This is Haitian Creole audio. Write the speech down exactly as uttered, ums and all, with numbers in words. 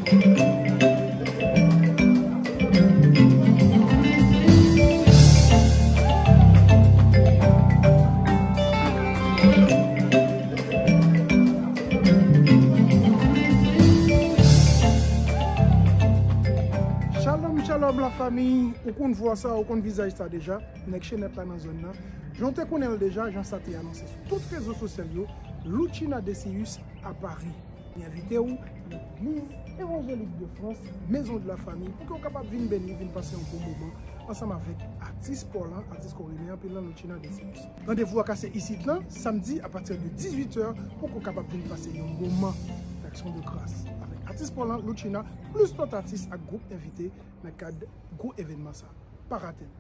Shalom, shalom, lafanmi. Ou konn vwa sa, ou konn vizaj sa deja. Nèg Chenèt la nan zòn nan. Jan w te konnen l deja, jan sa te anonse sou tout rezo sosyal yo, Loutchina Decius a Pari. Li envite w nan Legliz Evanjelik de Frans, Maison de la Famille, pou ke w kapab vin beni, vin pase yon bon moman ansanm avèk atis pa w lan, atis ke w renmen anpil lan, Loutchina Decius. Randevou a ka se isit lan, samdi apati de dizuit è, pou ke w kapab vin pase yon moman d'action de grâce avèk atis pa w lan, Loutchina, plis lòt atis ak gwoup envite nan kad gwo evènman sa. Pa rate l.